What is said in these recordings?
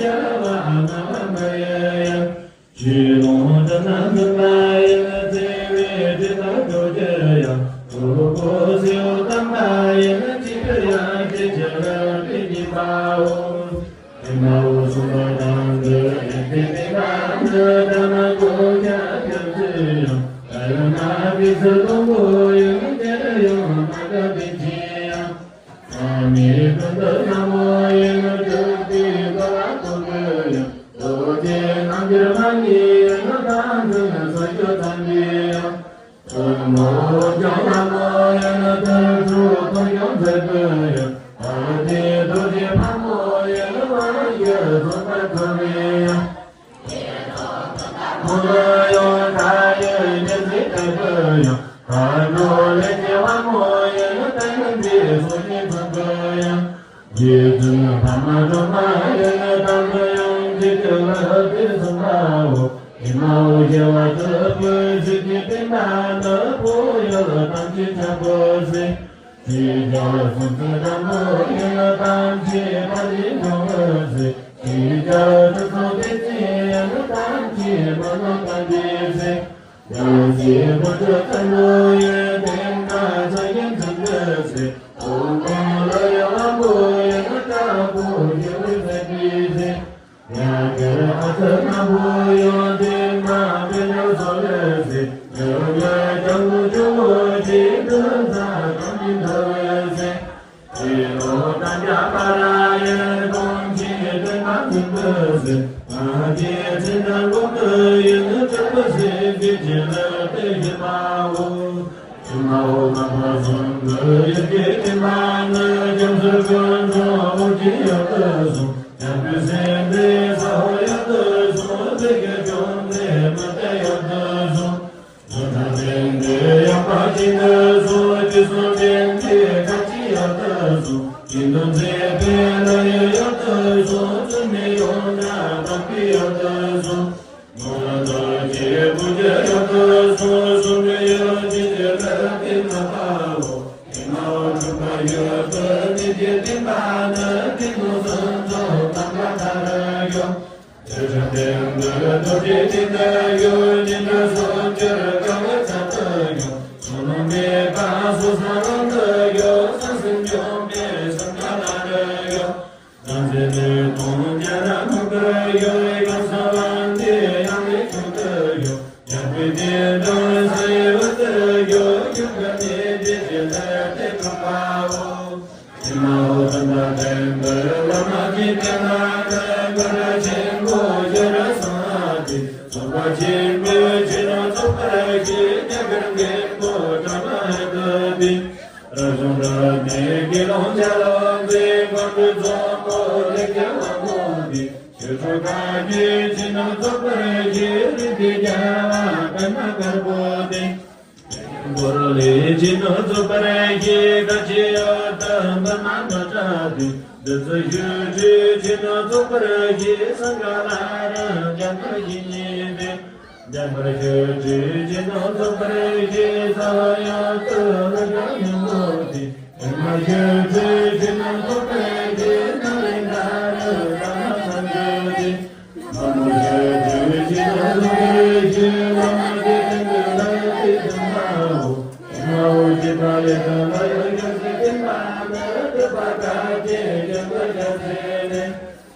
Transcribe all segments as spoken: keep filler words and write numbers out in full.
ཡ་བ་ང་བ་མ་ཡ་ཡ། ཆོས་ལོངས་སྤྲིན་ནག་འཛིན་པ་ཡིན། བརྩེ་བའི་སྤྲིན་ནག་འགྲོ་རྒྱུ་ཡང་། གྲོགས་པོ་སེའུ་དམ་པ་ཡིན། ཅི་ཕེར་ཡང་སྐྱེ་འཆི་ལ་བརྟེན་གྱིན་པའོ། ཨེ་མ་ཧོ་གསུངས་པ་དང་འདི་ཡིན་ཏེ། དེ་ན་ནི་དྷརྨ་གོ་ཆ་ཐམས་ཅད་ཡང་། ད་ཡང་ན་དེ་ཚེ་སྟོང་པོ་ཡིན། དེར་ཡང་མ་འགགས་པའི་ཕྱིར་ཡང་། ཨ་མའི་སྐུ་མདོག་ནག་མོ་ཡིན། སྤྲུལ་པའི་འགྲོ་བ་ཀུན་གྱི་ཡང་། རྡོ་རྗེ་རྣམ་འགྱུར་མ་ནི་ཡིན། ད་ཚུན་ས་བཅུ་ཐམ་པའི་ཡང་། ཐུན་མོང་སྦྱོར་ནག་མོ་ཡིན། ཐུན་དྲུག་ཐུན་སྐྱོང་མཛད་པའི་ཡང་། ཨ་ཏི་རྡོ་རྗེ་ཕག་མོ་ཡིན། དབང་གི་རྫོགས་པ་ཐོབ་པའི་ཡང་། མོ་ཡང་མཐའ་ཡས་ཉི་ཟེར་ལྟ་བུ་ཡང་། མཁའ་འགྲོ་ལས་ཀྱི་དབང་མོ་ཡིན། ཏིང་འཛིན་སྲོག་བཅད་ཐུབ་པ་ཡང་། རྗེ་བཙུན་འཕགས་མ་སྒྲོལ་མ་ཡིན། དམ་པའི་དབྱངས་ཀྱིས་ཕྱག་འཚལ་ལོ། དེ་གསུངས་པའོ། ཨེ་མ་ཧོ་ཞི་བ་ལྟ་བུའི་ཆོས་ཀྱི་སྤྲིན་པ་ནི། འཕོ་བ་ཡུལ་ཐམས་ཅད་ཁྱབ་པར་གསལ། ཆོས་རྒྱལ་སྲོང་བཙན་སྒམ་པོ་ཡིན། ཐམས་ཅད་ཕ་རོལ་འཇོམས་པར་གསལ། ཆོས་རྒྱལ་ཁྲི་སྲོང་ལྡེ་བཙན་ཡིན། ཐམས་ཅད་མི་ལོ་བརྟན་པར་གསལ། ཡང་སྲིད་ཕོ་ཁྲོ་ཆེན་པོ་ཡིན། དེ་ན་ཚ་ཡི་འཛིན་པར་གསལ། ཨོ་ཀོ་ལ་ཡི་དབང་པོ་ཡིན། དྲག་པོ་ཞི་བར་མཛད་པར་གསལ། ཡང་སྒེར་ཨ་ཙརྱ་ནག་པོ་ཡང་། བདེ་བ་དཔལ་འབྱོར་སོགས་ལ་གསལ། ཡང་སྒེར་སྐྱབས་མགོན་ཇོ་བོ་རྗེ། གདུལ་བྱ་གང་ཞིག་ཐར་བར་གསལ། ཁྲི་ལོ་ལྟ་བརྒྱ་པ་ར་ཡི། སྟོང་ཆེན་སྤྲིན་པ་འཛིན་པར་གསལ། ང་རྒྱལ་ཚེ་འདས་མགོན་པོ་ཡིན། གྲགས་པ་སྲིད་པའི་རྒྱུད་ལ་གཏེར་བཞེས་པའོ། ཨེ་མ་ཧོ་ལྷག་པར་གསུམ་གྱི་ཡི་གེ་བདེན་པ་ནི། རྒྱ་མཚོའི་ཀུན་འབྱུང་ཨོ་རྒྱན་ཡབ་ཏུ་སོང་། ཡབ་ཀྱི་སྲས་འདི་ས་ཧོ་ཡབ་ཏུ་སོང་། བོད་ཀྱི་སྐྱོང་མཛད་མུ་སྟེགས་ཡབ་ཏུ་སོང་། ལྷོ་བྲག་སྤྲིན་པའི་ཡངས་པ་ཅན་དུ་སོང་། དུས་གསུམ་སྤྲིན་གྱི་མཁའ་སྤྱན་ཡབ་ཏུ་སོང་། ཡིད་དུ་མཛད་པའི་ལྷ་ཡི་ཡབ་ཏུ་སོང་། བཙུན་མོའི་ཡོངས་གྲགས་དམ་པའི་ཡབ་ཏུ་སོང་། ནོར་ལྷ་རྡོ་རྗེ་སྤུན་གྱི་ཡབ་ཏུ་སོང་། སྲུང་མའི་ཡབ་ཀྱི་ལྷ་བསྟེན་ན་པའོ། ཨེ་མ་ཧོ་འཁྲུལ་པ་ཡོད་པའི་གནས་ཀྱི་བདེན་པ་ནི། དེ་ནོར་སྲུང་ཚོགས་དམ་པ་མཐའ་རུ་ཡོད། དེ་བཞིན་དེང་འདིར་རྡོ་རྗེ་གདན་དུ་ཡོད། ཉན་ཐོས་སུ་གྱུར་དཀའ་བའི་ཚལ་དུ་ཡོད། ཚོགས་རྣམས་མེད་པ་སོ་སོའི་རང་དུ་ཡོད། ས་སྲིན་འཇོམས་པའི་སེམས་དཔའ་ལྷ་རུ་ཡོད། བྲམ་ཟེ་ནུས་མཐོང་རྒྱ་གར་ནུབ་ཏུ་ཡོད། གང་སར་དབང་ལྡན་ཡང་ལེ་ཁྱུང་དུ་ཡོད། རྒྱལ་པོའི་གདན་དུ་ས་ཡི་དབུས་སུ་ཡོད། ཁྱུང་གི་གནས་དེ་ཞེས་ལབ་སྟེ་འཁྲུངས་པའོ། ཨེ་མ་ཧོ་དམ་པ་དྲན་པར་བླ་མ་གིས་བསྟེན་ན་ནི། གུ་རུ་ཆེན་པོ་ཤྲཱི་སེང་གེ། ཚོགས་པ་ཆེན་པོས་ཕྱི་ནང་རྫོགས་པར་བྱེད། རྒྱ་གར་མགོན་པོ་བྲམ་ཟེ་ཏུ་སྟེ། རབ་བྱུང་སྒྲ་སྙན་དགེ་སློང་ཆ་ལུགས་མཛེས། མཁའ་འགྲོའི་ཚོགས་པོ་ལེགས་སྦྱར་དབང་པོ་འདི། ཆོས་གྲོགས་ཁ་གྱེས་ཕྱི་ནང་རྫོགས་པར་བྱེད། རིག་པའི་རྒྱལ་བ་པདྨ་དཀར་པོ་སྟེ། འཁོར་ལོས་ཕྱི་ནང་རྫོགས་པར་བྱེད། དགའ་བྱེད་གཡུལ་དུ་པདྨ་འབྱུང་གྲགས་ཏེ། བདུད་རྩི་ཆོ་འཕྲུལ་ཕྱི་ནང་རྫོགས་པར་བྱེད། སིང་ག་ལ་རི་འཇམ་དཔལ་བཤེས་གཉེན་ཏེ། འཇམ་དཔལ་ཆོ་འཕྲུལ་ཕྱི་ནང་རྫོགས་པར་བྱེད། ས་ཡོམ་དུ་ལ་དྭགས་སྙིང་པོ་སྟེ། ཨེ་མ་ཆོ་འཕྲུལ་ཕྱི་ནང་རྫོགས་པར་བྱེད། ནཱ་ལེནྡྲ་རི་དྷརྨ་སཾ་བྷུ་ཏི། ཨེ་མ་ཆོ་འཕྲུལ་ཕྱི་ནང་རྫོགས་པར་བྱེད། བླ་མ་བདེ་ཆེན་གྱི་ལྷ་ཡི་བསྟན་པའོ། ཨེ་མ་ཧོ་ཞི་བ་ལྷས་བསྟན་པ་ཡང་སྐྱབས་སུ་བསྟན་པ་ནི། སྒྲུབ་པ་བཀའ་བརྒྱད་ཀྱི་སྐུ་རྒྱལ་མཚན་ནི།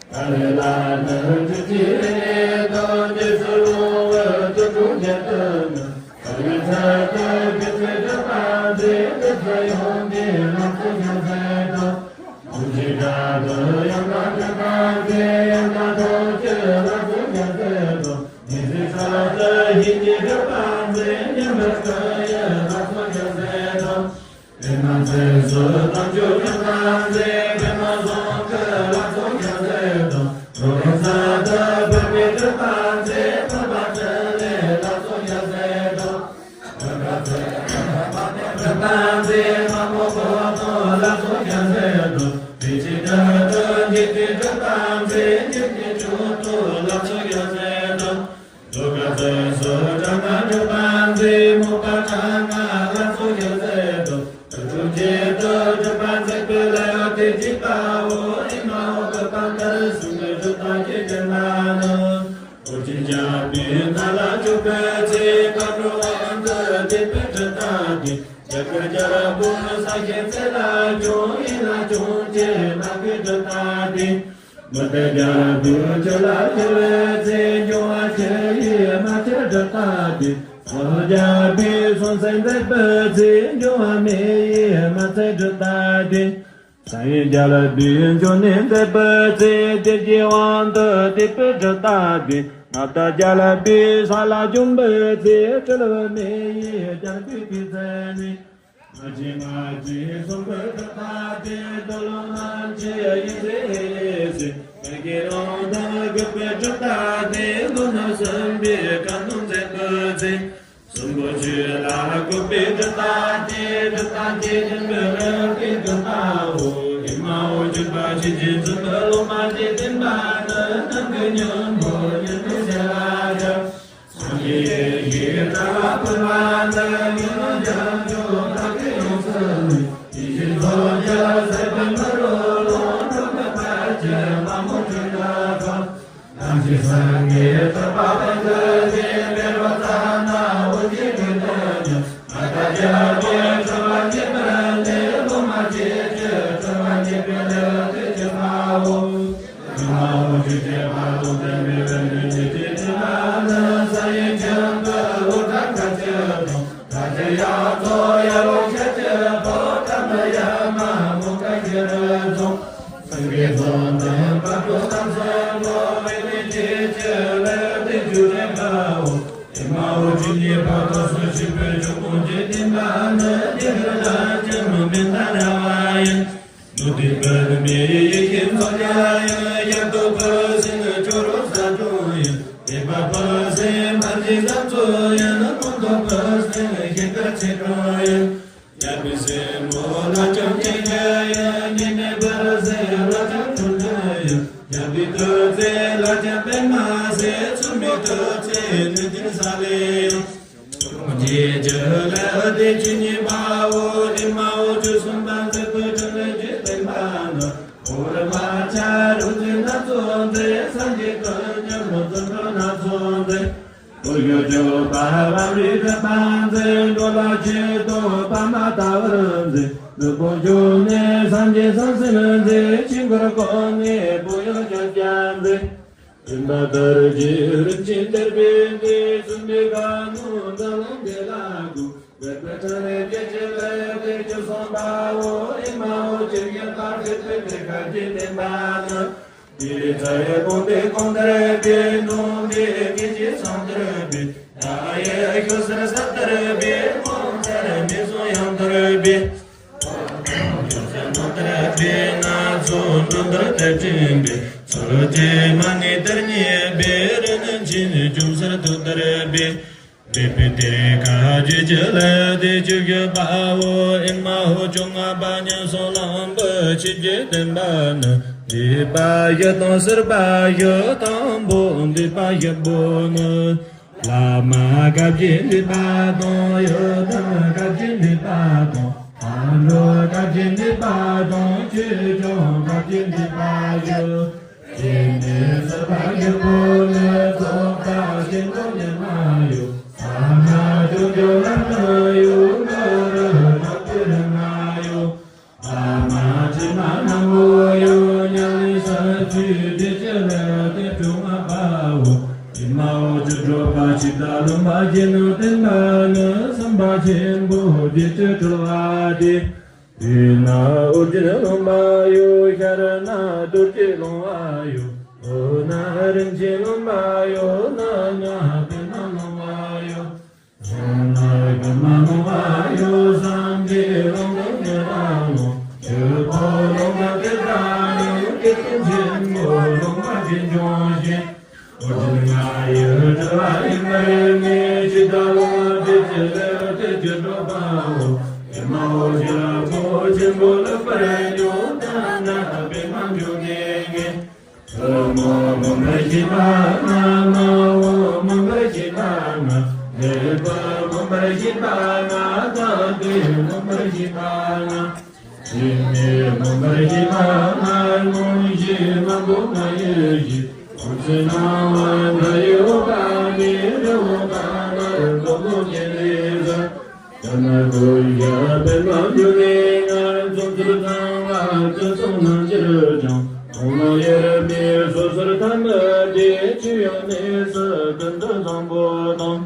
ད་རེས་ལ་ནི་ཐུགས་རྗེ་ལེགས་དང་རྗེས་སུ་བཟུང་བའི་དུད་འགྲོ་རྒྱལ་དུ་ནི། ཕ་རོལ་ཚར་དུ་བྱོན་པའི་གྲུབ་པ་མཛད། གྲུབ་པ་ཡོངས་ཀྱི་ལག་ཚོགས་རྒྱལ་མཚན་དང་། ཐུགས་རྗེའི་དྲག་ཏུ་ཡང་དག་གྲུབ་པ་མཛད། ཡང་དག་ཐུགས་ཀྱི་ལག་ཚོགས་རྒྱལ་མཚན་དང་། ཉི་ཟེར་ཚར་དུ་ཞི་བའི་གྲུབ་པ་མཛད། མཉམ་པར་བསྐུལ་ཡི་ལག་ཚོགས་རྒྱལ་མཚན་དང་། པདྨ་སྤྱན་སོགས་དམ་ཆོས་གྲུབ་པ་མཛད། པདྨ་རྫོང་གི་ལག་ཚོགས་རྒྱལ་མཚན་དང་། རོལ་ཚར་དུ་ཕུར་པའི་གྲུབ་པ་མཛད། ཕུར་པ་ཕྲིན་ལས་ལག་ཚོགས་རྒྱལ་མཚན་དང་། ཕུར་པ་ཚར་དུ་དམག་མིའི་གྲུབ་པ་མཛད། དམག་མོ་སྐོར་དང་ལག་ཚོགས་རྒྱལ་མཚན་དང་། བདེ་ཆེན་གྲལ་དུ་འཇིགས་པའི་གྲུབ་པ་མཛད། འཇིགས་མེད་མཆོག་ཏུ་ལག་ཚོགས་རྒྱལ་མཚན་དང་། རྫོགས་པའི་སྲས་སུ་དྲག་སྔགས་གྲུབ་པ་མཛད། དམོད་པ་དྲག་སྔགས་ལ་སོགས་རྒྱལ་སྲས་དང་། རིགས་དྲུག་བརྒྱད་དུ་གྲུབ་པ་མཛད་པའི་ལྷ་ཡུལ་དེ་གཅིག་པའོ། ཨེ་མ་ཧོ་གུས་པ་མཐར་སོན་པའི་གྲུབ་རྟགས་ཀྱི་ རྒྱལ་པོ་ས་གཞི་རྩེ་ལ་སྐྱོང་། ཡིད་ལ་སྐྱོང་བྱེད་ནམ་མཁའི་སྒྲུབ་རྟགས་ཏེ། མི་ལྟ་རྒྱལ་པོས་ཆུ་ལ་འཁྱིལ་བའི་ཚེ། འབྱུང་བ་ཆུ་ཡིས་མ་འཁྱིལ་སྒྲུབ་རྟགས་ཏེ། ས་རྒྱལ་པོས་སྲོང་བཙན་མཛད་པའི་ཚེ། འབྱུང་བ་མེ་ཡིས་མ་འཚིག་སྒྲུབ་རྟགས་ཏེ། ས་ཡི་རྒྱལ་པོས་འབྱུང་གནས་མཛད་པའི་ཚེ། དེ་རྗེ་དབང་དུ་སྡུད་པའི་སྒྲུབ་རྟགས་ཏེ། མངའ་བདག་རྒྱལ་པོས་ས་ལ་བྱུང་བའི་ཚེ། སྤྲུལ་པའི་མེ་ཡིས་རྒྱལ་པོའི་སྐུའི་ཚད་ནས། མ་བྱིན་མ་བྱིན་གསུངས་པའི་སྒྲུབ་རྟགས་ཏེ། འདོད་ལོངས་རྣམ་མཁྱེན་ཡེ་ཤེས་ཡེ་ཤེས། གང་གི་རང་དང་དགོད་པའི་སྒྲུབ་རྟགས་ཏེ། ལོ་ན་གསུམ་པའི་སྐར་རྣམས་མཛད་པའི་ཚེ། གསུམ་པོ་ཆོས་ལ་དགོད་པའི་སྒྲུབ་རྟགས་ཏེ། སྒྲུབ་རྟགས་ཀྱི་སྙིང་པོ་ལ་དེ་སྒྲུབ་པའོ། ཨེ་མའོ་སྤྱོད་པ་ཆོས་ཀྱི་འཛིན་པའི་སློབ་མ་འདི་བསྟེན་པ་ནི། ནམ་མཁའི་སྙིང་པོ་ཉིད་དུ་གསལ་བར་བྱ། སངས་རྒྱས་ཀྱི་གྲགས་པ་སྤེལ་བ་ནི། ཉོན་མོངས་རྒྱ་མཚོ་དག་གིས་ཡོངས་སུ་ནི། ཡེ་ཤེས་མཚོ་རྒྱལ་སྲིད་པའི་མི་རོ་ལོངས། འགྲོ་མི་ཕལ་ཆེར་མ་མོ་ཁྲོས་ལ་ཕབ། ནམ་ཞིག་སངས་རྒྱས་གྲགས་པ་དཔལ་གྱི་ཞིང་། སྤེལ་བ་ཙ་ན་འོད་ཀྱི་རིས་སུ་ཉམས། མངའ་བདག་རྒྱལ་པོས་འཁྲུལ་པ་འབྱེད་པ་ནི། སློབ་མ་ཁྱེད་ཀྱི་འཁྲུལ་པ་འབྱེད་པའི་ལེའུ་སྟེ་བཅུ་པའོ། ཨེ་མའོ་ཆོས་ཀྱི་ཕ་རོལ་ཏུ་ཕྱིན་པའི་སྒྲུབ་ནི་འདི་བསྟན་པ་ནི། ས་ཡི་ཁྱིམ་དུ་འུར་སྒྲ་ག་ཅི་དང་། ག་ཅི་ཡང་ཚོགས་ཡར་ལོངས་ཤར་གྱི་ཕོ་བྲང་དུ། ཡ་མ་མོ་ག་ཤི་རུ་སོང་། སེང་གེ་ཚོགས་དང་བ་སྤུ་གསུམ་གསུམ་པོ། ཨེ་ནི་ཅི་ཅི་ལེའུ་སྟེ་བཅུ་གཅིག་པའོ། ཨེ་མའོ་ཆོས་ཀྱི་ཕ་རོལ་ཏུ་ཕྱིན་པའི་སྒྲུབ་ནི་འདི་བསྟན་པ་ནི། འདི་ལྟར་ཅི་མི་མི་འདའ་ར་བ་ཡིན། ནུབ་སྟེ་པདྨའི་ཡེ་ཤེས་མཚོ་རྒྱལ་ཡིན། ཞབས་ཏོག་བུ་སྲིན་ཇོ་རུ་ས་སྒྲོན་ཡིན། བརྟེན་པ་བུ་སྲིན་ཕ་རྗེ་ཟམ་གསོ་ཡིན། སྐུ་མདོག་བུ་སྲིན་ཤིང་དཀར་ཚེ་སྒྲོན་ཡིན། རྒྱལ་པོའི་སྲས་མོ་ལྷ་ལྕམ་ཉི་ཤུ་ཡིན། ཉི་མའི་བུ་སྲིན་ལྷ་ལྕམ་ཁྲོ་ཆུང་ཡིན། རྒྱལ་པོའི་བདུད་རྩི་ལྷ་ལྕམ་པདྨ་སྲས། སྲུང་མའི་བདུད་རྩི་གནོད་སྦྱིན་ས་ལེ་ཡིན། ཁྱེད་ཀྱི་ལེའུ་སྟེ་བཅུ་གཉིས་པའོ། ཨེ་མའོ་ཆོས་གསུམ་པ་མཛད་པའི་སྒྲུབ་ནི་འདི་བསྟན་པ་ནི། འོག་མ་ཆ་རུ་འཛིན་སྣ་ཚོགས་མཛད། སངས་རྒྱས་ཀུན་མཉམ་རྫུ་འཕྲུལ་སྣ་ཚོགས་མཛད། འོག་ཡུལ་སྐྱོབ་པ་བམ་རིག་མཛད་པ་མཛད། འགྲོ་ལ་ཆོས་སྟོན་པ་མ་དག་པར་མཛད། ནུབ་མོ་བྱོན་ནས་སངས་རྒྱས་སམ་སེམས་མཛད། ཆོས་འཁོར་བསྐོར་ནས་བོད་ཡུལ་སྐྱོབ་རྒྱལ་མཛད། བསྟན་པ་དར་རྒྱས་རིན་ཆེན་གཏེར་པའི་མཛོད། བཙུན་མོའི་ཁ་ནང་འཛམ་གླིང་འདི་ལ་དགོས། བོད་པའི་ཕྲིན་ལས་རྒྱས་བྱེད་ལེའུ་སྟེ་བཅུ་གསུམ་པའོ། ཨེ་མའོ་ཆོས་རྒྱལ་དར་རྒྱས་ཕེབས་པའི་སྐབས་ཀྱི་བསྟན་པ་ནི། དེ་རིང་ཚ་ཡི་གོང་འདི་གོང་དར་བས། ནོར་འདི་སྐད་ཅིག་སང་དར་བས། ད་ཡི་ཤོ་སར་ས་དར་བས། ངོ་མཚར་མི་གསུང་ཡང་དར་བས། ཁྱོད་ཚེ་མ་དར་བས། ན་ཚོད་འགྲོ་དར་དེ་དྲན་པས། ཚོད་ཀྱི་མ་ནི་དར་ཉེ་བས། རི་ནི་ཆེན་ཅུང་སར་ཐུག་དར་བས། འདས་པའི་གཏེར་ཁ་བརྗོད་ཀྱི་ལེའུ་སྟེ་བཅུ་བཞི་པའོ། ཨེ་མའོ་བཅོ་ལྔ་པ་ཉམས་སུ་བླངས་པའི་ཆོས་ཀྱི་བསྟན་པ་ནི། འདས་པ་བཞི་དང་ཕྱི་པ་བཞི། དང་པོ་འདས་པ་བཞི་པོ་ནི། བླ་མ་བཀའ་བརྒྱུད་འདས་པ་དང་། ཡི་དམ་བཀའ་བརྒྱུད་འདས་པ་དང་། མཁའ་འགྲོ་བཀའ་བརྒྱུད་འདས་པ་དང་། ཆོས་སྐྱོང་བཀའ་བརྒྱུད་འདས་པ་བཞི། དེ་ནས་ཕྱི་པ་བཞི་པོ་ནི། རྫོགས་པ་ཆེན་པོ་ཉི་མ་ཡོད། ས་མ་བཅུ་བཅུ་ལ་ནི་ཡོད། གུ་རུ་རྡོ་རྗེ་རིགས་ལྔ་ཡོད། བླ་མ་དྲི་མ་སྣ་ཚོགས་ཡོད། ཉམས་ལེན་བྱ་སྤྱོད་བདེ་སྤྱོད་ལ་སྟེ་བཅོ་ལྔ་པའོ། ཨེ་མའོ་ཆོས་སྒྲུབ་པ་ཆོས་བདག་ལུང་པ་རྗེས་གནང་བསྟན་པ་ནི། སེམས་དཔའ་ཆེན་པོ་རྗེས་སུ་གྲོལ་བ་སྟེ། དེ་ན་ཨོ་རྒྱན་ལུང་པ་ཡོད། ཤར་ན་རྡོ་རྗེ་ལུང་པ་ཡོད། ལྷོ་ན་རིན་ཆེན་ལུང་པ་ཡོད། ནུབ་ན་པདྨ་ལུང་པ་ཡོད། ལྷོ་ན་པདྨ་ལུང་པ་ཡོད། སངས་རྒྱས་ལུང་པ་ཉི་ཟླ་ལུང་། ཆོས་འཁོར་ལུང་པ་ཏི་སེ་ཡོད། བསྐལ་པ་ཆེན་པོ་ལུང་པ་ཆེ་ཆུང་ཞེས། ཨོ་རྒྱན་ང་ཡི་སྤྲུལ་པ་ཡིན་པར་ངེས། ཇི་ལྟ་ལུང་པ་ཏི་སེ་ལེའུ་སྟེ་བཅུ་དྲུག་པའོ། ཨེ་མའོ་ཞབས་པོ་ཆེན་པོ་ལེགས་པར་མྱོང་། ད་ནི་པདྨ་འབྱུང་གནས་ངེས། ཐལ་མོ་མངོན་པར་ཤེས་པ་ལྔ། དམར་པོ་མངོན་པར་ཤེས་པ་ལྔ། ལེགས་པར་མངོན་པར་ཤེས་པ་ལྔ། དག་པས་མངོན་པར་ཤེས་པ་ལྔ། ཞི་གནས་མངོན་པར་ཤེས་པ་ལྔ། མངོན་ཤེས་དམར་པོ་ལྔ་ཡི་གཞི། ཁོང་ཚེ་སྣང་བ་མཐའ་ཡས་འོད་དཔག་མེད། རི་བོ་དཔག་བློ་རྡོ་རྗེ་ལས་བྱུང་། ཡང་ན་ཀུན་ཁྱབ་པདྨ་འབྱུང་གནས་ལྔ། འཛོམས་ཚུལ་ཚང་བ་སྐུ་གསུང་རྣལ་འབྱོར་ལྗོངས། གོང་ལ་ཡོད་པའི་སོ་སོར་ཐ་མལ་དེ། ཆོས་དབྱིངས་གནས་སུ་ཀུན་ཏུ་བཟང་པོ་དང་།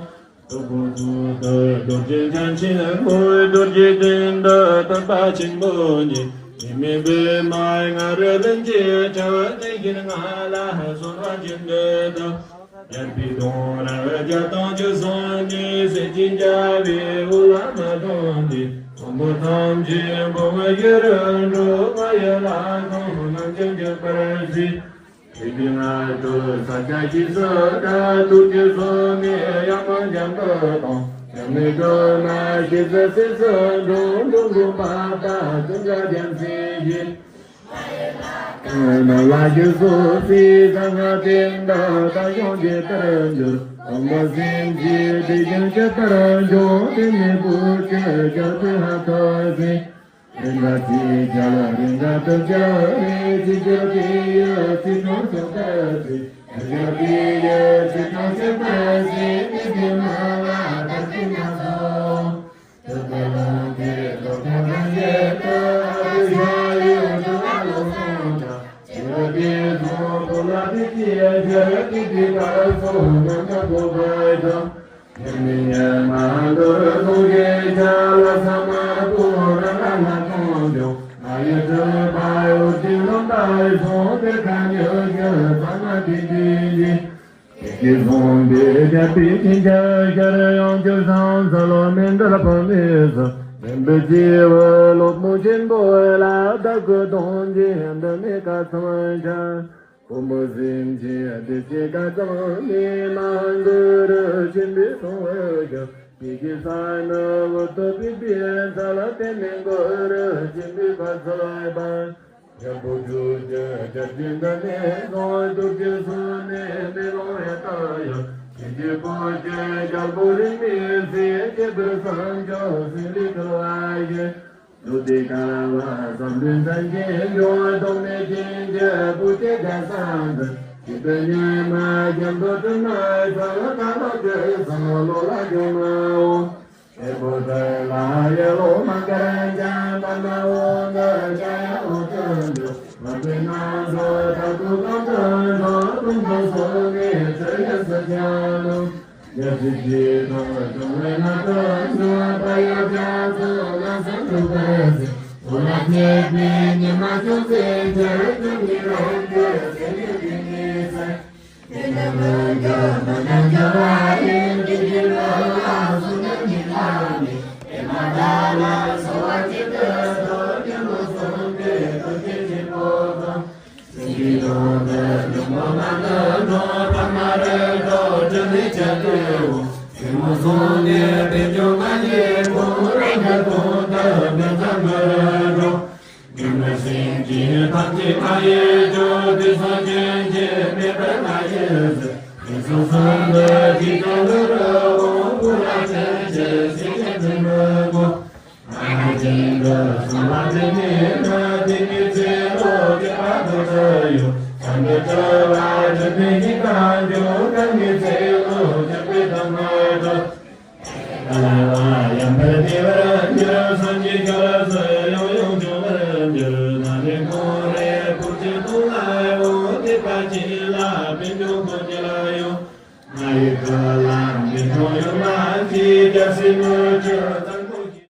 སྟོབས་པོ་ཐུགས་ཀྱི་རྡོ་རྗེ་འཆང་ཆེན་པོ། རྡོ་རྗེ་གདན་དུ་སྟོན་པ་ཆེན་པོ་ཉིད། དྲི་མེད་པདྨའི་ང་རོས་ལན་གཅིག་བྱ་བ་དེ་བཞིན་ང་ལ་གསོལ་བ་བྱིན་གྱིས་བརླབ། རྒྱལ་པོའི་གདུང་རབས་བརྒྱ་དང་བཅུ་གསུམ་ནས། སྲས་བཅས་རྒྱལ་བའི་དབུ་ལ་མ་དོན་ཏེ། མགོན་པོ་ཐམས་ཅད་འབུམ་བཞི་རུ་འགྲོ། ང་ཡི་ལྷ་ཁང་རྣམས་ཀྱང་འཇིག་པར་བྱེད། དེ་དུས་ང་ཏུ་ས་སྐྱ་ཞེས་སུ་གྲགས། རྡོ་རྗེ་གསུམ་མའི་དབྱངས་འཇམ་ཏོག་ཏོ། འཇམ་དཔལ་སྒྲོལ་མ་ཞེས་སུ་སྲས་སུ་འཁྲུངས། འགྲོ་མགོན་འཕགས་པ་ཀུན་དགའ་རྒྱལ་མཚན་ཞེས། ནམ་མཁའ་ལ་སྤྱན་རས་གཟིགས་གསང་སྔགས་བསྟན་དང་། རྟ་ཞོན་ཇི་ལྟར་འགྱུར་སྟོན་པ་སེམས་ཅན། དེ་བཞིན་གཤེགས་པར་འགྱུར་དེ་ནས་བུ་ཁྱོད་རྒྱལ་པོའི་ལྷ་ཐོབ་ཟིན། རིགས་ལྔ་ཚེ་རྒྱལ་རིགས་ལྔ་དུ་སྦྱར་བའི། ཚེ་སྦྱོར་དེ་ཡི་ཚེ་ཐུང་ཚོགས་ལྟར་བྱས། ཚེ་སྦྱོར་དེ་ཡི་ཚེ་ཐུང་ཚོགས་ལྟར་བྱས། དེ་དུས་མ་ལ་བདག་གིས་མ་གསོལ། ཐུབ་པའི་ལུང་བསྟན་རྫོགས་པའི་རང་བཞིན་དུ། ཨ་ཏི་ཤ་ཡི་འགྲོ་བ་ལོ་གསུམ་དང་། བྱེ་བ་དེ་ཚོ་བོད་ལ་དེ་སྐྱེས་ཤར་དེ་དུས་བར་སོ་ནམ་མཁའ་འཕོ་བ་དང་། ཉི་མའི་ཉི་མ་འདུར་གསུང་ཞིག་ཤར་ལ། ས་དམར་པོ་ར་ར་ལ་ཁོང་ཁྱོད། ང་ཡི་སྤྲུལ་པ་འོད་ཀྱི་ལམ་པ་སོང་། དེ་ཁ་ཉོ་ཞིག་ཚང་མ་དེ་དུས་ཀྱི། དེ་སྐྱེས་སོང་སྟེ་རྒྱལ་པོའི་སྤྱན་ཆབ་ཤར། ཡང་བསྐྱར་ཚང་ས་ལོ་མི་འདྲ་བུད་མེད་སུ། བདེན་པའི་སྐྱེས་བུ་སློབ་དཔོན་ཆེན་པོ་ལ། བདག་གི་གདུང་རྒྱུད་འདི་ནི་ག་ཙམ་ཆ། ཕུང་པོ་སེམས་ཅན་བདེ་སྐྱིད་ག་ཙམ་ནས་མང་། གུ་རུ་ཆེན་པོས་གསུངས་པའི་ཆོས། དེ་སྐྱེས་ས་ནི་འུ་ཐུག་པའི་པའི་ས་ལ། དེ་ནས་གུ་རུ་ཆེན་པོས་བཀའ་སྩལ་པ། རྒྱལ་པོ་ཁྱོད་ཀྱི་རྒྱལ་ཆེན་འདི་ནས་སོང་། རྡོ་རྗེ་གསུམ་མའི་མེ་ལོང་ཡང་དག་ཡོད། དེ་སྐྱེས་བུ་ཁྱོད་རྒྱལ་པོ་རིས་མེད་ཟིན། ཁྱད་པར་སངས་རྒྱས་སེམས་ལས་གྲོལ་བ་ཡིན། ལུས་འདི་ཀ་བ་བསམ་དོན་ཐམས་ཅད་འབྱུང་། ཐོགས་མེད་སྤྱན་གྱི་བུ་ཁྱོད་ག་ས་འཛིན། སྲིད་པའི་ཉི་མ་རྒྱ་མཚོ་དྲི་མ་ཟ། ད་ལོ་བཅུ་གསུམ་ལོ་ལ་འགྱུར་མ་འོང་། ཨེ་བོ་དེ་ལ་ཡ་ལོ་མ་ཀར་ཅན་པདྨ་འོད་འདི་ཀྱང་ཡང་འོད་དུ་འགྱུར། མ་བུའི་ནང་དུ་ད་དུ་གང་དུ་འགྲོ། ཀུན་ཏུ་སོང་ནས་ཚུར་ཡང་སུ་ཀྱང་ལོ། རྒྱལ་སྲིད་ཀྱི་ཐོག་བྱུང་བའི་ནང་དུ་འགྲོ། བ་ཡབ་རྒྱ་མཚོ་ལ་སོན་འགྲོ་བར་ཟེར། འོ་ལ་ཁྱེད་ཀྱི་ཉི་མ་ཅུང་ཟད་འཆར། ཀུན་གྱི་རང་གི་སེམས་ཉིད་ཀྱི་ཉེ་སར། དེ་ནི་མི་འགྱུར་མི་ཉམས་འགྱུར་བ་ཡིན། དེ་ཡི་ལོ་ལ་སོང་ནས་ཉིད་ལ་ནི། ཨེ་མ་ད་ལ་གསོལ་བ་འདེབས་དུ་གསོལ། སྙིང་པོ་གསུམ་གྱི་ཐུགས་རྗེ་ཆེན་པོ་དང་། སེམས་ཀྱི་དོན་དུ་ཉོན་མོངས་མ་ནུབ་ཐོབ། པདྨ་རི་རབ་འབྱུང་གནས་ཀྱི་སྐུ་འོ། ཐུན་མོང་གསུམ་ནས་པད་འབྱུང་ལྔ་ཡི་དོན། རང་གི་དོན་དུ་འདི་ཙམ་མི་འགྲོ། སྙིང་པོ་སེམས་ཅན་ཐམས་ཅད་མ་ཡིས་བསྐྱོད། དུས་གསུམ་རྒྱུན་ཆད་མེད་པར་མ་ཡིན་ཟེར། དུས་གསུམ་གསུམ་དུ་གཅིག་ཀྱང་ལྷུར་འོང་། སྐུ་ལ་ཕྱིན་ཆད་སྲིད་ཀྱི་དུས་མི་འགོར། ང་ནི་ཅན་དུ་གསུངས་པ་འདི་ཉིད་ནི། དེ་ཉིད་ཚེ་ལོ་བརྒྱ་པ་དུ་ཚུད་ཡོད། བྱང་ཆུབ་སྤྱོད་པ་ཆོས་ནི་ཞིང་དང་འབྱུང་། གང་གིས་ཚེ་ལོ་བརྒྱ་པའི་ཐབས་མི་ཐུབ། ལ་ལ་ཡང་བར་བདེ་བར་འགྱུར། སངས་རྒྱས་སྐྱབས་སུ་ཡང་ཡང་འབྱོན་པར་འགྱུར། ན་ནི་མོ་རེ་བུ་ཆེན་སྟོང་ལ་ཡང་། དད་པ་ཆེ་ལ་པད་འབྱུང་ཁོ་ཉིད་ལ་ཡང་། ང་ཡི་བུ་ལ་མི་འབྱུང་ཡོད་མ་ཤེས། སྐྱབས་སུ་མི་ཆོད་ཙམ་པོ་ཤེས།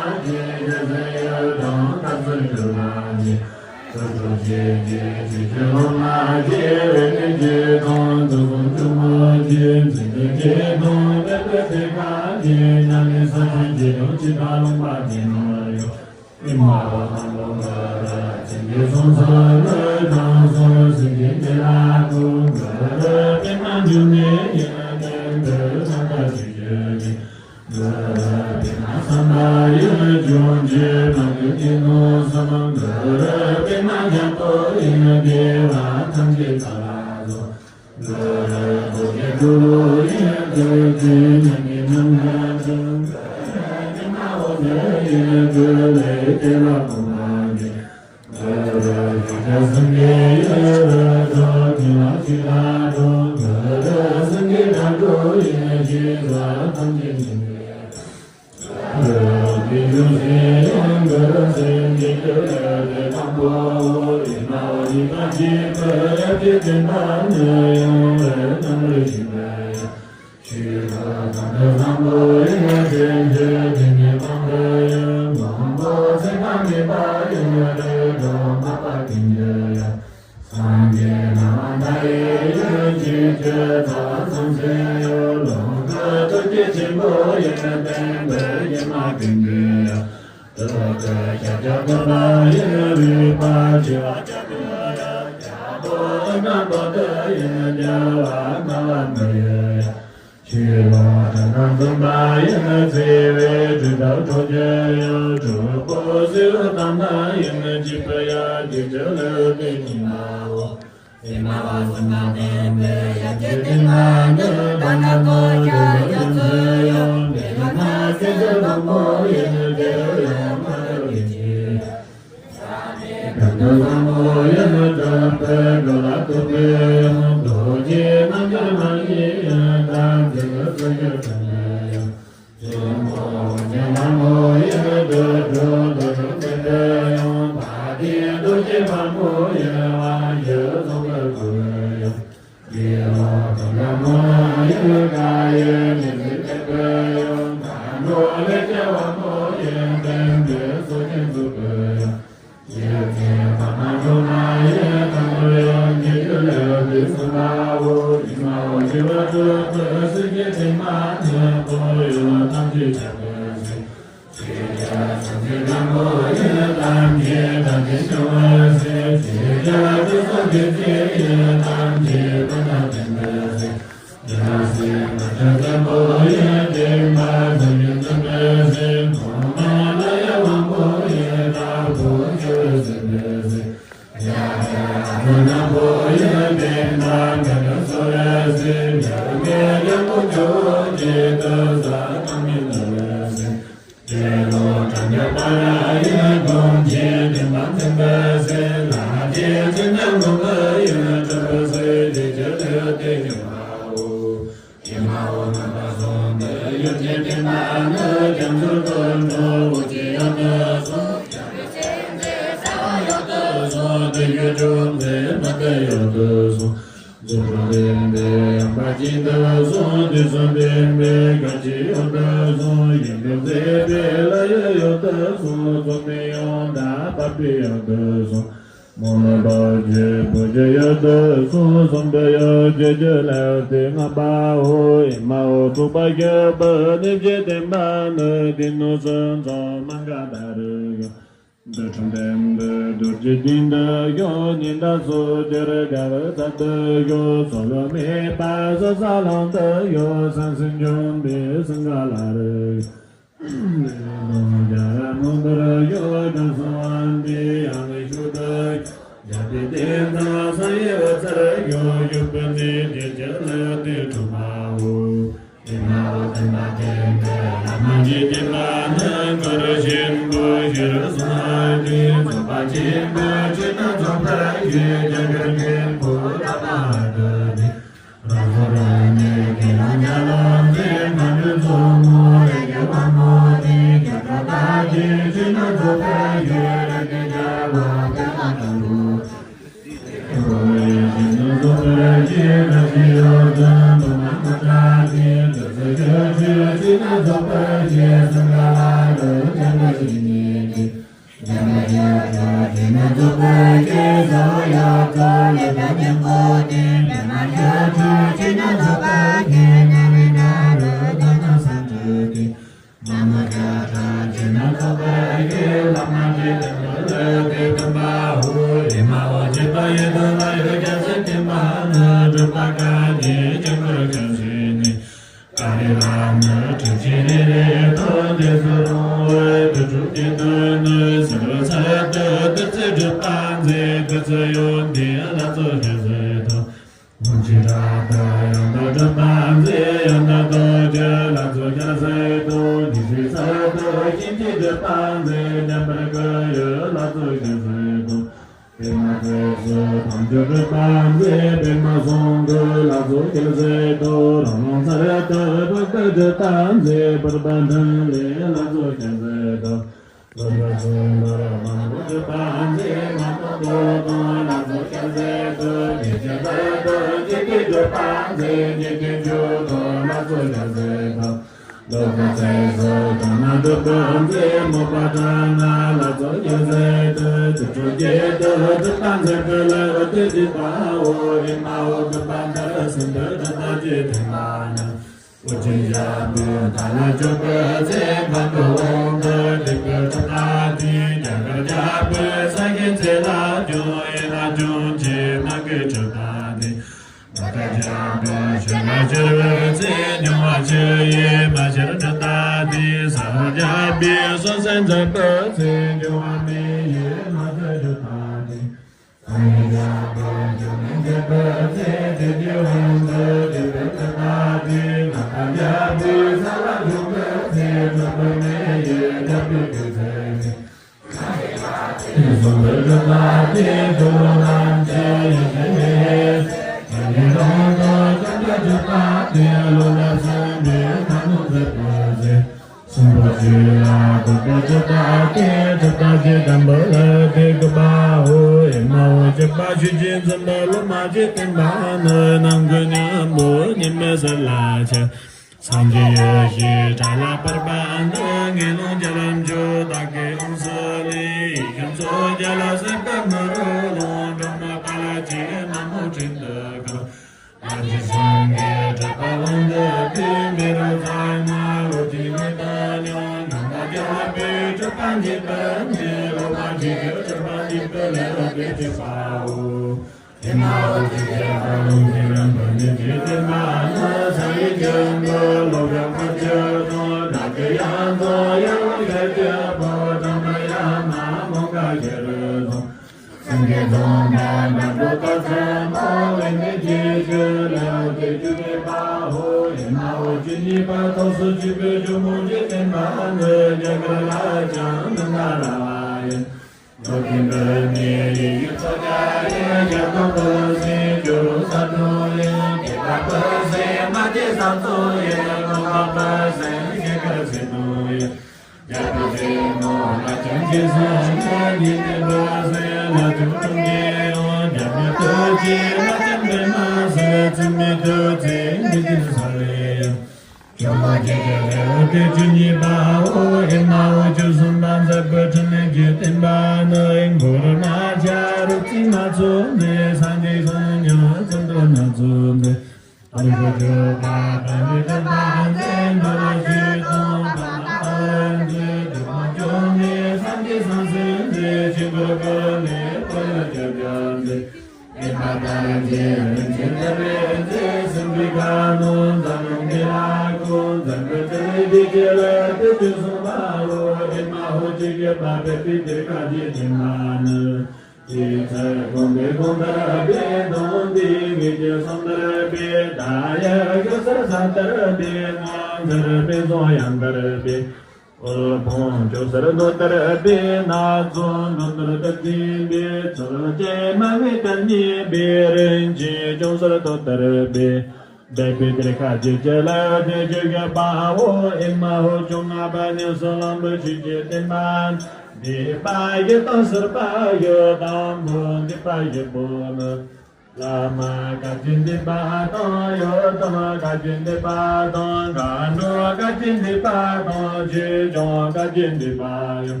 བླ་མ་བཀའ་དྲིན་ལྡན་པ་དང་། ཡི་དམ་བཀའ་དྲིན་ལྡན་པ་དང་། མཁའ་འགྲོ་བཀའ་དྲིན་ལྡན་པ་དང་། ཆོས་སྐྱོང་བཀའ་དྲིན་ལྡན་པ་ཡང་།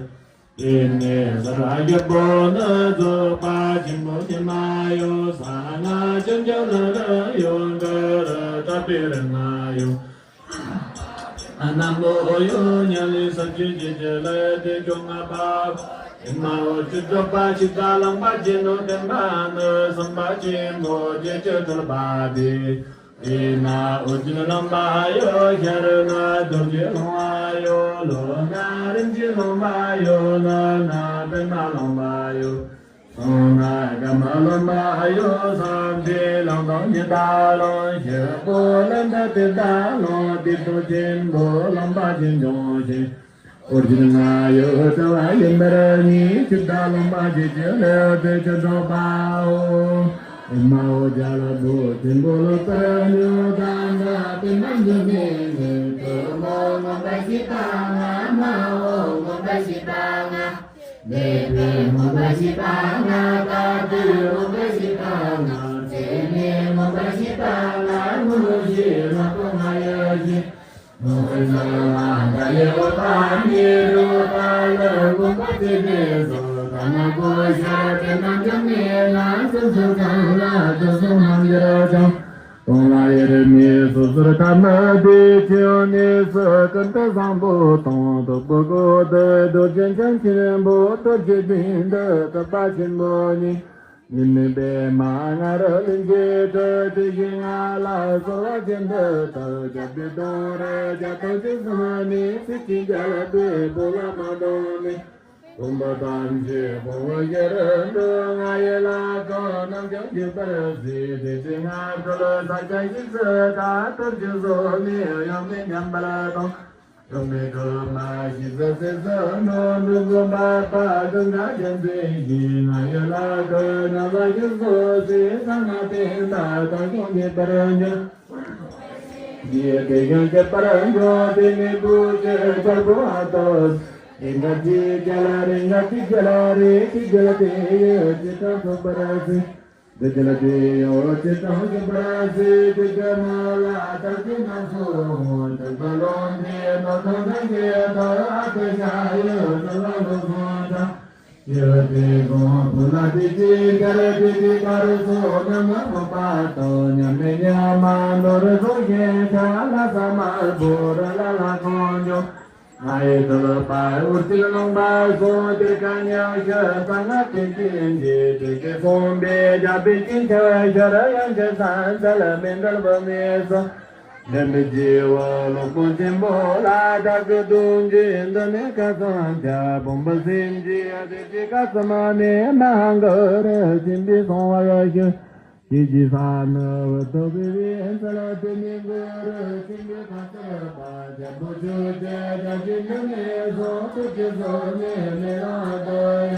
དེ་ནས་ས་རྒྱལ་པོ་ནི་རྫོགས་པ་ཆེན་པོ་ཉི་མ་ཡང་། གསང་སྔགས་ཕྱོགས་བཅུ་ལ་ཡང་གུ་རུ་གྲགས་པའི་རིག་སྔགས་ཡང་། རྣམ་པ་ཡང་ཉམས་ལེན་ས་བཅུ་རྒྱས་བྱེད་ལས་དེ་བཅོ་ལྔ་པ། ཨེ་མ་ཧོ་ཆོས་སྒྲུབ་པ་ཕྱི་དང་ལམ་པ་ཅན་དུ་བསྟན་པ་ནི། སེམས་དཔའ་ཆེན་པོ་བརྒྱད་ཅུ་ཐུབ་པ་དེ། དེས་ན་ཨོ་རྒྱན་གླིང་པ་ཡང་། ཤར་ན་རྡོ་རྗེ་གླིང་པ་ཡང་། ལྷོ་ན་རིན་ཆེན་གླིང་པ་ཡང་། ནུབ་ན་པདྨ་གླིང་པ་ཡང་། བྱང་ན་ཀ་མ་གླིང་པ་ཡང་། ཟངས་མདོག་ཉི་ཟླ་གླིང་། ཞིག་པོ་ལ་ད་ཏི་ད་གླིང་། དེ་དུས་ཆེན་པོ་གླིང་པ་ཆེན་འབྱུང་ཞིང་། ཨོ་རྒྱན་ང་ཡོད་དུ་བ་ཡིན་པར་ངེས། ཆུ་ཟླ་གླིང་པ་ཆེ་ཆེ་ལས་དེ་ཆུ་སྒྲོག་པའོ། ཨེ་མ་ཧོ་རྒྱལ་པོ་ཆེན་པོ་ལོ་པར་ཉོ་དང་འདྲ། དེ་ནང་དུ་མི་ངེས་དུ་མོ་ངོམ་པ་ཞིག་པ་ང་། མ་ཧོ་ངོམ་པ་ཞིག་པ་ང་། འདས་པའི་མངོན་པར་ཤེས་པ་ང་། ད་ལྟའི་མངོན་པར་ཤེས་པ་ང་། འཚེ་མེད་མངོན་པར་ཤེས་པ་ང་། དངོས་གཞི་ལྷག་པོ་ང་ཡོད་ཅིང་། མངོན་པར་ཤེས་པ་ང་། ད་ལྟའི་འོད་དཔག་མེད་རུ་དང་ལ་མངོན་པར་བྱེད་པའི་བཟོ་དང་ན་གོ་ཤར་དེ་རྣམས་ཀྱང་མེད་ལ། སོ་སོ་གང་ལ་སོ་སོ་རྣམ་འགྱུར་ཀྱང་། སྟོང་ལ་དབྱེར་མེད་སོ་སོར་ཐ་མལ་པའི་ཆོས་ཡོད་གནས་སུ། ཀུན་ཏུ་བཟང་པོ་དང་སྟུག་པོའི་སྒོ་དུ། རྡོ་རྗེ་འཆང་ཆེན་པོ་རྡོ་རྗེ་གདན་དུ། ཐུབ་པ་ཆེན་པོ་ཉིད་ཉི་མའི་པདྨ་ང་རོ་ལིང་གའི་དྲི། དེ་བཞིན་ང་ལ་གསོལ་བ་བྱིན་དུ་གདགས། རྒྱལ་པོའི་གདུང་རུ་རྒྱ་ཐམས་ཅད་བཟུང་ནས། སྲིད་ཀྱི་རྒྱལ་པོའི་བུ་ལ་མ་གཏོང་ནས། ཕོངས་པ་ཐམས་ཅད་ཕོངས་པར་འགྱུར་འགྲོ། ང་ཡི་ལྷ་ཁང་རྣམས་ཀྱང་འཇིག་པར་བྱེད། དེ་ཚེ་ང་ཁྲོ་ལ་ས་ཆ་ཞིག་སུ་དག། གཏོར་ཆོག་གསོལ་ནས་གཡོ་མེད་ཉམས་པར་གཏོང་། གྲོགས་མེད་གྲོག་མ་ཞིག་སུ་སྲིད་སུ་འགྲོ། འགྲོ་ཚུལ་འབད་པ་ཀུན་དགའ་ཅན་ཚེ་ཞིག་ང་ཡི་ལྷ་ཁང་རྣམས་ལ་ཞིག་གསོལ་ཞིག་ཚང་མ་བསྟན་པ་དག་ཀྱང་འཇིག་པར་འགྱུར། འདི་དེ་ཡང་བྱེད་པར་འགྱུར། དེ་ནས་བུ་ཁྱོད་ཆར་པོ་ཨ་ཏོ། རེ་འགའ་ཅིག་རྒྱལ་རེ་འགའ་ཅིག་རྒྱལ་རེ་ཅིག་རྒྱལ་དེ་ཡོད་ཅི་ཐང་ཐོབ་པར་སྲིད། འདི་རྒྱལ་དེ་ཡོད་ཅི་ཐང་ཐོབ་པར་སྲིད། དེ་རྒྱལ་མ་ལ་ལྟར་གྱི་ནང་སོ་འོང་། དྲུག་པ་ལོང་དེ་ནོ་ཐང་ཐང་གི་ཐོ་ཨ་ཏོ་ཤ་ཡོད་ཟ་ལ་ལོ་སོང་ཐང་། ཡོད་དེ་དགོངས་པ་ལ་དེ་ཅི་གར་དེ་ཅི་གར་སོ་ནམ་མ་མོ་པ་ཏོ་ཉམས་མེད་ཉམས་མ་ནོར་སོ་ཞེ་ཆ་ལ་ས་མ་བོ་ར་ལ་ལ་ཁོང་ཇོ། ང་ཡི་དུལ་པ་འུར་ཅིག་ལོང་པ་སོང་དེ་ཀ་ཉག་ཤ་ས་ང་དེ་ཅི་འདི་དེ་ཀེ་སོང་པའི་རྒྱ་པའི་ཅི་ཆ་ཤ་ར་ཡང་ཆ་ས་ས་ལ་མེ་འདྲ་བ་མེ་སོ། འདྲེན་པའི་སྐྱེ་བོ་ཀློག་པོ་ཆེན་པོ་ལ་དྲག་གི་གདུང་གི་འདི་ནས་ཁ་སང་ཆ་བུམ་པ་སེམས་ཀྱི་ཨ་ཏི་ཅི་ཀ་ཙ་མ་ནས་མ་ཧང་གི་རུ་ཆེན་པོའི་སོང་བ་ཡ་ཤི། ཀྱི་ཀྱི་ས་ནི་བུ་ཏོ་བི་བི་ཨན་ས་ལ་ཏི་ནི་གུ་རུ་ཆེན་པོའི་ཁ་ཚར་པ་ཆེན་པོ་ཆུ་ཆེ་ཆ་ཅི་འདི་ནས་སོང་ཏུ་ཅི་སོང་ནས་མེ་ལ་ཏོ་ཡ།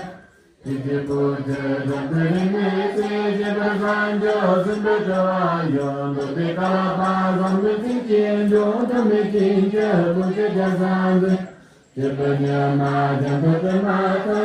ཀྱི་ཀྱི་པུ་ཅི་ཏུ་ཏི་རི་མི་ཏི་ཞི་པར་སངས་རྒྱས་སུམ་པའི་དྲི་བ་ཡོད། འདུག་པའི་བསྐལ་པ་བཟང་པོའི་ཚིག་གི་འབྱུང་དུ་མི་ཅིན་གྱི་བུ་ཅི་རྒྱ་སངས་རྒྱས། ཀྱི་པུ་ཉི་མ་ཅན་དུ་ཏི་མ་ཏུ།